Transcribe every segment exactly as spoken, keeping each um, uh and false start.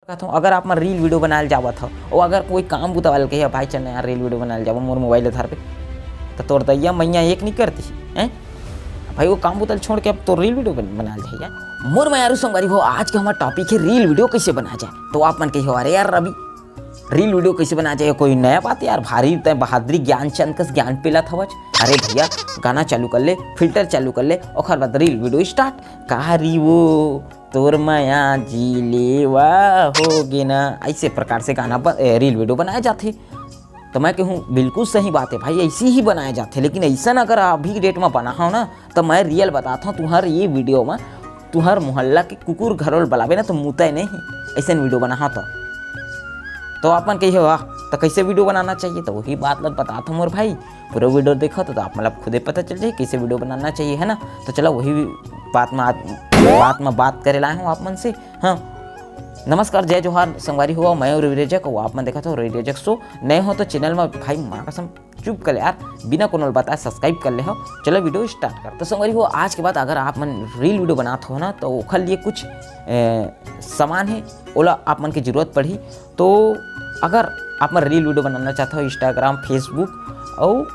कहत हूँ, अगर आप मन रील वीडियो बनाए ल जावत हो, और अगर कोई काम बुता वाला कहे, "भाई चल ना यार, रील वीडियो बनाए ल जाबो, मोर मोबाइल धर पे," तो तोर दैया मैया एक नहीं करती है, हैं? भाई वो काम बुता ल छोड़ के अब तो रील वीडियो बन-, बनाए ल जाए यार। मोर मयारू संगवारी हो, आज के हमारा टॉपिक है रील वीडियो कैसे बनाया जाए। तो आप मन कहियो, "अरे यार रवि, रील वीडियो कैसे बनाया जाए, कोई नया बात है यार, भारी तय बहादुरी ज्ञानचंद कस ज्ञान पेलत हवच।" अरे भैया, गाना चालू कर ले, फिल्टर चालू कर ले, ओखर बाद रील वीडियो स्टार्ट। कहा री वो तोर मया जी लेवा हो गे ना, ऐसे प्रकार से गाना ब-, ए, रील वीडियो बनाया जाथे। तो मैं कहूँ बिल्कुल सही बात है भाई, ऐसी ही बनाया जाथे। लेकिन ऐसा अगर अभी डेट में बना हो ना, तो मैं रियल बताता हूँ, तुम्हार ये वीडियो में तुम्हार मोहल्ला के कुकुर घरोल बलाबे ना तो मुतय नहीं, ऐसे वीडियो बना हो तो। तो आप मन कहिए, "वाह, तो कैसे वीडियो बनाना चाहिए?" तो वही बात ल बताता हूँ मोर भाई, पूरा वीडियो देखो तो, तो आप मतलब खुदे पता चल जाए कैसे वीडियो बनाना चाहिए, है ना। तो चलो वही बात में आज, बात में बात करे लाए हूँ आप मन से। हाँ, नमस्कार, जय जोहार संगवारी हो, मैं हूँ रवि रजक, वो आप मन देखत हो रवि रजक शो। नए हो तो चैनल में भाई माँ कसम चुप कर ले यार, बिना कोनो ल बताए सब्सक्राइब कर ले हो। चलो वीडियो स्टार्ट कर। तो संगवारी हो, आज के बाद अगर आप मन रील वीडियो बनात हो ना, तो ओखर लिए कुछ ए, सामान है, ओला आप मन के जरूरत पड़ही। तो अगर आप मन रील वीडियो बनाना चाहते हो Instagram, Facebook और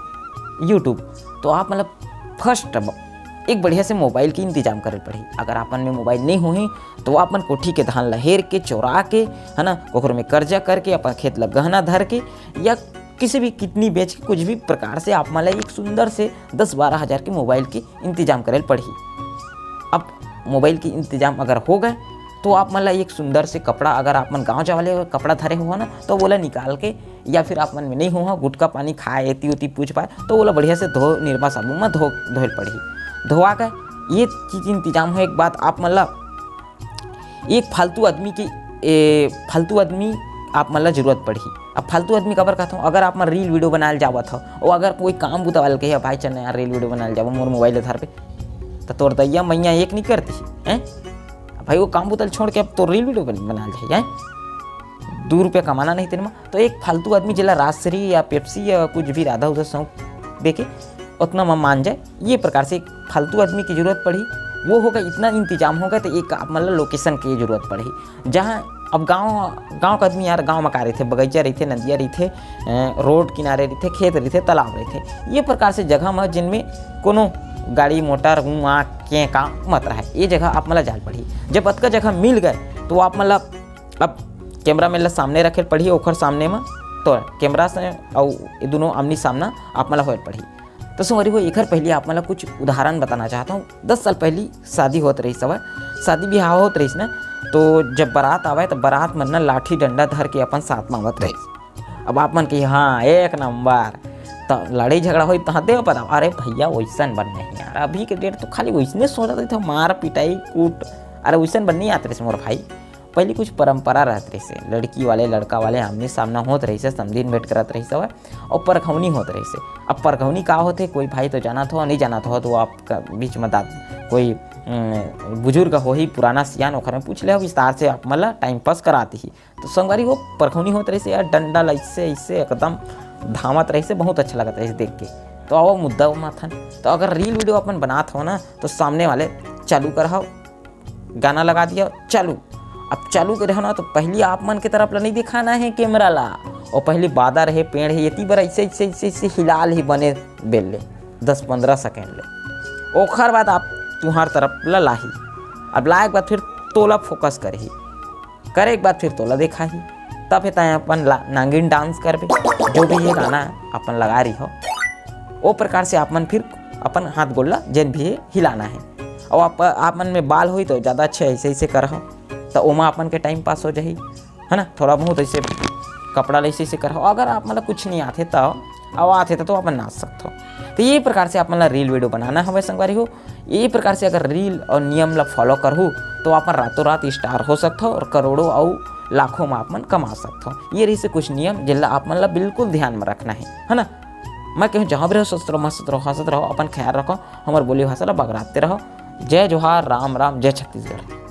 YouTube, तो आप मतलब फर्स्ट एक बढ़िया से मोबाइल के इंतजाम करे पड़ही। अगर आप मन में मोबाइल नहीं होही, तो आप मन कोठी के धान ला हेर के, चोरा के, है ना, ओकर में कर्जा करके, अपन खेत ला गहना धर के, या किसी भी किडनी बेच के, कुछ भी प्रकार से आप मन ला एक सुंदर से दस बारह हज़ार के मोबाइल के इंतजाम करे ल पड़ही। अब मोबाइल के इंतजाम अगर हो गए, तो आप मन ला एक सुंदर से कपड़ा, अगर आप मन गाँव जाए वाले कपड़ा धरे हो ना, तो ओला निकाल के, या फिर आप मन में नहीं हो, गुटखा पानी खाए, एती उती पूछ पाए, तो ओला बढ़िया से धो, निरमा साबुन में धो, धोए ल पड़ही। धोआ के ये चीज इंतजाम हो, एक बात आप मन ला एक फालतू आदमी के, ए, फालतू आदमी आप मन ला जरूरत पड़ही। अब फालतू आदमी काबर कहत हूँ, अगर आप मन रील वीडियो बनाए ल जावत हो, और अगर कोई काम बुता वाला कहे, "भाई चल ना यार, रील वीडियो बनाए ल जाबो, मोर मोबाइल धर पे," तो तोर दैया मैया एक नहीं करती है, हैं? भाई वो काम बुता ल छोड़ के अब तो रील वीडियो बन-, बनाए ल जाए, हैं? दो रुपया कमाना नहीं तेन में, तो एक फालतू आदमी जेला राजश्री या पेप्सी या कुछ भी राधा उधा सौंप दे के उतना में मान जाए, ये प्रकार से एक फालतू आदमी की जरूरत पड़ही। वो होगा, इतना इंतजाम होगा, तो एक आप मतलब लोकेशन की जरूरत पड़ही, जहाँ अब गाँव, गाँव का आदमी यार, गाँव में का रहिथे, बगीचा रहिथे, नदिया रहिथे, अ, रोड किनारे रहिथे, खेत रहिथे, तालाब रहिथे, ये प्रकार से जगह में जिनमें कोनो गाड़ी मोटर उँ आ के का मत रहे, ये जगह आप मतलब जाए ल पड़ही। जब अतका जगह मिल गए, तो आप मतलब अब कैमरा मैन ला सामने रखे ल पड़ही, ओखर सामने में तो कैमरा से अउ ये दोनों आमने सामना आप मन ला होए ल पड़ही। तो संगवारी हो, एखर पहली आप मन ला कुछ उदाहरण बताना चाहत हूँ। दस साल पहली शादी होत रहिस हवय, शादी बिहाव होत रहिस ना, तो जब बारात आवय, तो बारात मन ना लाठी डंडा धर के अपन साथ में आवत रहिस। अब आप मन कही, "हाँ, एक नंबर।" तो लड़ाई झगड़ा होई, तहाँ दे पता, अरे भैया, वैसन बन नहीं यार, अभी के डेट तो खाली वैसने सोचत रहिथे, मार पिटाई कूट, अरे वैसन बन नहीं आत रहिस मोर भाई। पहली कुछ परंपरा रहत रहिसे, लड़की वाले लड़का वाले आमने सामना होत रहिसे, समधिन भेंट करत रहिस हवय, और परखौनी होत रहिसे। अब परखौनी का होथे, कोई भाई तो जानत हो, नहीं जानत हो, तो आपका बीच में दाद-, कोई, अम, बुजुर्ग होही, पुराना सियान, ओखर में पूछ ले हो विस्तार से, आप मन ला टाइम पास करात ही। तो संगवारी हो, परखौनी होत रहिसे यार, डंडा ल अइसे, अइसे एकदम धामत रहिसे, बहुत अच्छा लगत रहिसे देख के। तो आओ मुद्दा उमाथन, तो अगर रील वीडियो अपन बनात हो ना, तो सामने वाले चालू करहव, गाना लगा दिया, चालू। अब चालू करे हो ना, तो पहली आप मन के तरफ ला नहीं दिखाना है कैमरा ला, और पहली बादर है, पेड़ है, ये ती बर ऐसे, ऐसे, ऐसे, ऐसे हिला ही बने बेल ले, दस पंद्रह सेकेंड ले। ओखर बाद आप तुहार तरफ ला लाही। अब लाए के बाद फिर तोला फोकस करही, करे के बाद फिर तोला देखाही, तब हे ताए अपन ला-, नागिन डांस करबे, जो भी ये गाना अपन लगा रही हो, वो प्रकार से आप मन फिर अपन हाथ गोड़ ला जेन भी हे हिलाना है, और आप, आप मन में बाल होई तो ज़्यादा अच्छे ऐसे ऐसे करहो, तो ओमा आप मन के टाइम पास हो जाही, है ना। थोड़ा बहुत ऐसे कपड़ा ले ऐसे ऐसे करहो। अगर आप मन ला कुछ नहीं आथे तो, अब आथे तो, तो अपन नाच सकथो। तो ये प्रकार से आप मन ला रील वीडियो बनाना हवे संगवारी हो। ये प्रकार से अगर रील और नियम ला फॉलो करहू, तो आप मन रातों रात स्टार हो सकथो और करोड़ों अउ लाखों में आप मन कमा सकथो। ये रहिसे कुछ नियम, जेला आप मन ला बिल्कुल ध्यान में रखना है, है ना। मैं कहूँ, जहाँ भी रहो, स्वस्थ रहो, मस्त रहो, हंसत रहो, अपन ख्याल रखो, हमर बोली भाषा ला बगराते रहो। जय जोहार, राम राम, जय छत्तीसगढ़।